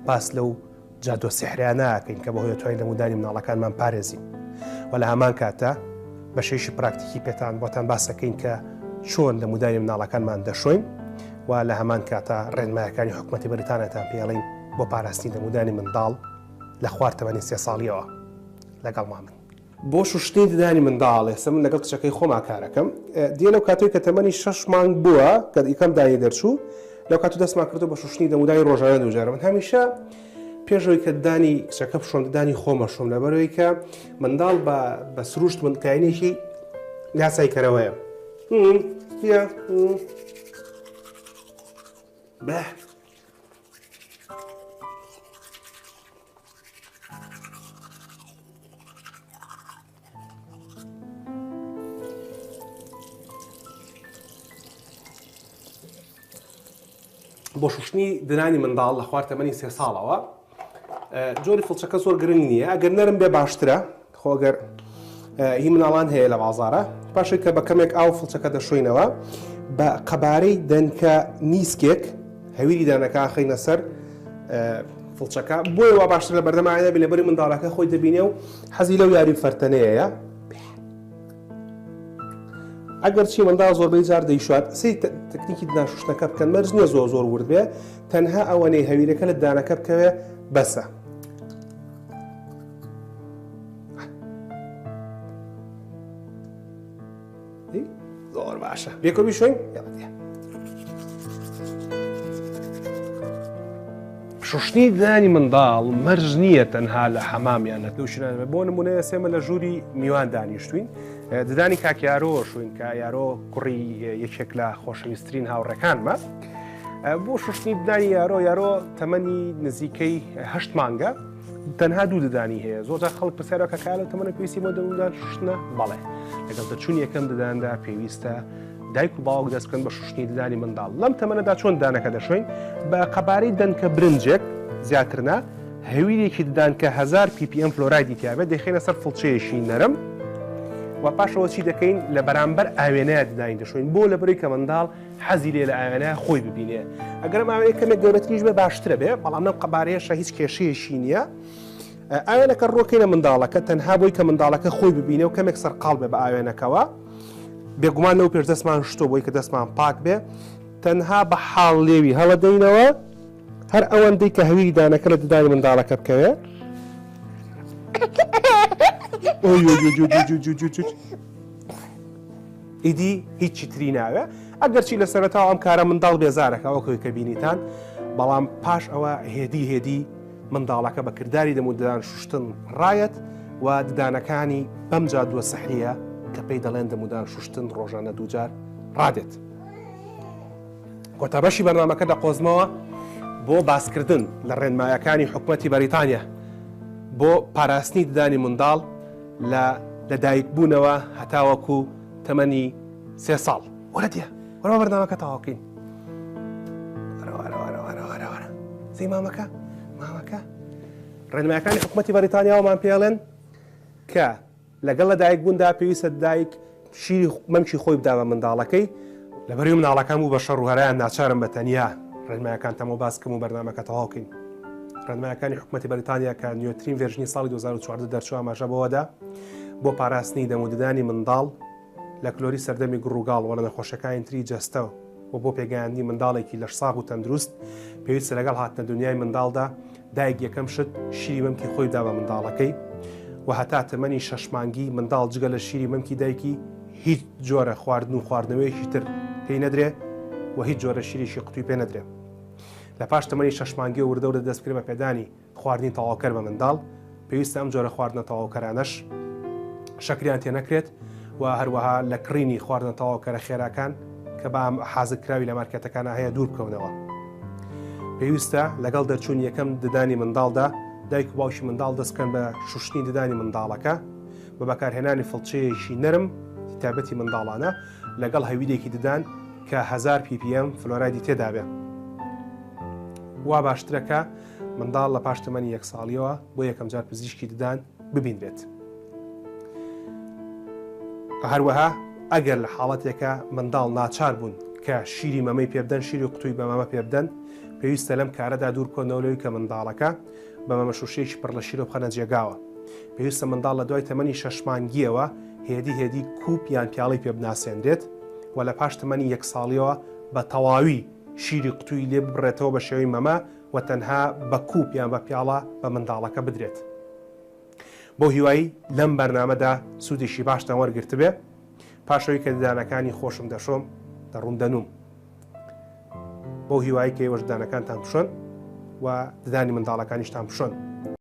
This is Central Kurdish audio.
باس لەو جادوە سیحریانە ئەکەین کە بەهۆی توانین دەمودانی مناڵەکانمان پارێزین و لە هەمان کاتە بەشێکی پراکتیکی پێتان بۆتان باسەکەین کە چۆن دەمودانی مناڵەکانمان دەشۆین و لە هەمان کاتە ڕێنمایەکانی حکوومەتی بەریتانیاتان پێڵین بۆ پاراستنی دەمودانی منداڵ لە خوار تەمەنی سێ ساڵیەوە لەگەڵ من. بۆ شوشتنی ددانی منداڵ ئێستا من لەگەڵ کچەکەی خۆما کارەکەم دیە لەو کاتەی کە تەمەنی شەش مانگ بووە کە یەکەم دانی دەرچوو لەو کاتو دەستمان کردو بە شوشتنی دەمودانی ڕۆژانە دووجارە من هەمیشە پێشەوەی کە ددانی کچەکە بشۆم ددانی خۆمە شۆم لەبەرەوەی کە منداڵ بە بە سروشت من کاینێکی لاسایکەرەوەیە بە بۆ شوشتنی ددانی منداڵ لە خوار تەمەنی سێ ساڵەوە جۆری فڵچەکە زۆر گرنگ نییە ئەگەر نەرم بێ باشترە خۆ گەر هی مناڵان هەیە لە بازارە پاشێک کە بە کەمێک ئاو فڵچەکە دەشۆینەوە بە قەبارەی دەنکە نیسکێک هەویری دانەکە خەینە سەر فڵچەکە بۆیە وا باشتر لە بەردەم ئاینە بێ لەبەری منداڵەکە خۆی دەبینێ و حەزی لەو یاری فەرتەنەیە ئەگەر چی منداڵ زۆربەی جار دەیشوات سەی تەکنیکی ددان شوشتنەکە بکەن مەرج نییە زۆر زۆر ورد بێ تەنها ئەوەنەی هەویرەکە لە ددانەکە بکەوێ بەسە زۆر باشە بێکۆ بیشۆین شوشتنی ددانی منداڵ مەرج نییە تەنها لە حەمامیان لە لەو شوێنانە بۆ نمونە ئێسێمە لە ژووری میوان دانیشتوین ددانی کاک یارۆ شوین کە یارۆ کوڕی یەکێک لە خۆشەویسترین هاوڕێکانمە بۆ شوشتنی ددانی یارۆ یارۆ تەمەنی نزیکەی هەشت مانگە تەنها دوو ددانی هەیە زۆر جار خەڵک پرسیارەکە کە لەو تەمەنە پێویستی بۆ دەمودان شوشتنە بەڵێ لەگەڵ دەرچوونی یەکەم دداندا پێویستە دایک و باوک دەست بکەن بە شوشتنی ددانی منداڵ لەم تەمەنەدا چۆن دانەکە دەشۆین بە قەبارەی دەنکە برنجێک زیاتر نا هەویرێکی ددان کە 1000 ppm فلۆرایدی تیابێت دەخێنە سەر فڵچەیەکی نەرم و پاشەوە چی دەکەین لە بەرامبەر ئاوێنەیە ددانی دەشۆین بۆ لەبەرەی کە منداڵ حەزی لێ لە ئاوێنەیە خۆی ببینێ ئەگەر ئەم ئاوێنەیە کەمێک گەورەتریش بێ باشترە بێ بەڵام لەم قەبارەیەشە هیچ کێشەیەکی نییە ئاوێنەکە ڕۆکەینە منداڵەکە تەنها بۆی کە منداڵەکە خۆی ببینێ و کەمێک سەرقاڵ بێ بە ئاوێنەکەوە بێگومان لەو پێش دەستمان شتۆ بۆی کە دەستمان پاک بێ تەنها بە حاڵ لێوی هەڵەدەینەوە هەر ئەوەندەی کە هەویری دانەکە لە ددانی منداڵەکە بکەوێ ئیدی هیچی تری ناوێ ئەگەرچی لە سەرەتاوە ئەم کارە منداڵ بێزارەکە وەکوی کە بینیتان بەڵام پاش ئەوە هێدی هێدی منداڵەکە بە کرداری دەم و ددان شوشتن ڕایەت و ددانەکانی بەم جادووە سەحریە کە پێی دەڵێن دەمودان شوشتن ڕۆژانە دووجار ڕادێت. کۆتا بەشی بەرنامەکە دەقۆزمەوە بۆ باسکردن لە ڕێنمایەکانی حکومەتی بەریتانیا بۆ پاراستنی ددانی منداڵ لە لەدایکبوونەوە هەتاوەکو تەمەنی سێ ساڵ. وەرە دێ وەرە بەرنامەکە تەواوکەین. سەی مامەکە مامەکە ڕێنمایەکانی حکومەتی بەریتانیاوەمان پێڵێن کە لەگەڵ لەدایکبووندا پێویستە دایک شیری مەمکی خۆی بدا بە منداڵەکەی، لەبەرئەوەی منداڵەکان بوو بە شەڕ و هەرایان ناچارم بە تەنیا ڕێنمایەکانتان بۆ باس کەم و بەرنامەکە تەواو کەین. ڕێنمایەکانی حکومەتی بەریتانیا کە نوێترین version ی ساڵی 2014 دەرچوو ئاماژە بەوەدا بۆ پاراستنی دەم و ددانی منداڵ لە کلۆری سەردەمی گڕوگاڵ و لە نەخۆشیەکانی تری جەستە و بۆ پێگەیاندنی منداڵێکی لەشساغ و تەندروست پێویستە لەگەڵ هاتنە دنیای منداڵدا دایک یەکەم شت شیری مەمکی خۆی بدا بە منداڵەکەی و هەتا تەمەنی شەش مانگی منداڵ جگە لە شیری مەمکی دایکی هیچ جۆرە خواردن و خواردنەوەیەکی تر پێی نەدرێ و هیچ جۆرە شیرێکی قوتوی پێ نەدرێ. لە پاش تەمەنی شەش مانگی و وردە وردە دەست بکرێ بە پێدانی خواردنی تەواوکەر بە منداڵ، پێویستە ئەم جۆرە خواردنە تەواوکەرانەش شەکریان تێ نەکرێت و هەروەها لە کڕینی خواردنە تەواوکەرە خێراکان کە بە حازرکراوی لە مارکێتەکانا هەیە دوور بکەونەوە. پێویستە لەگەڵ دەرچوونی یەکەم ددانی منداڵدا دایک و باوکی منداڵ دەست بکەن بە شوشتنی ددانی منداڵەکە بە بەکارهێنانی فڵچەیەکی نەرم تایبەتی منداڵانە لەگەڵ هەویرێکی ددان کە 1000 ppm فلۆرایدی تێدابێ. وا باشترە کە منداڵ لە پاش تەمەنی یەک ساڵیەوە بۆ یەکەمجار پزیشکی ددان ببینرێت. هەروەها ئەگەر لە حاڵەتێکە منداڵ ناچار بوون کە شیری مەمەی پێبدەن شیری قوتوی بە مەمە پێبدەن. پێویستە لەم کارەدا دوور بکەونەوە لەوەی کە منداڵەکە بە مەمەشوشەیەکی پڕ لە شیرۆ بخەنە جێگاوە. پێویستە منداڵ لە دوای تەمەنی شەش مانگییەوە هێدی هێدی کوپ یان پیاڵەی پێ بناسێنرێت و لە پاش تەمەنی یەک ساڵیەوە بە تەواوی شیری قوتووی لێ ببڕێتەوە بە شێوەی مەمە و تەنها بە کوپ یان بە پیاڵە بە منداڵەکە بدرێت. بەو هیوای لەم بەرنامەدا سوودێکی باشتان وەرگرتبێ. پاش ئەوەی کە ددانەکانی خۆشم دەشۆم، دەڕوم دەنووم. بەو هیوای کە ئێوەش ددانەکانتان بشۆن و ددانی منداڵەکانیشتان بشۆن.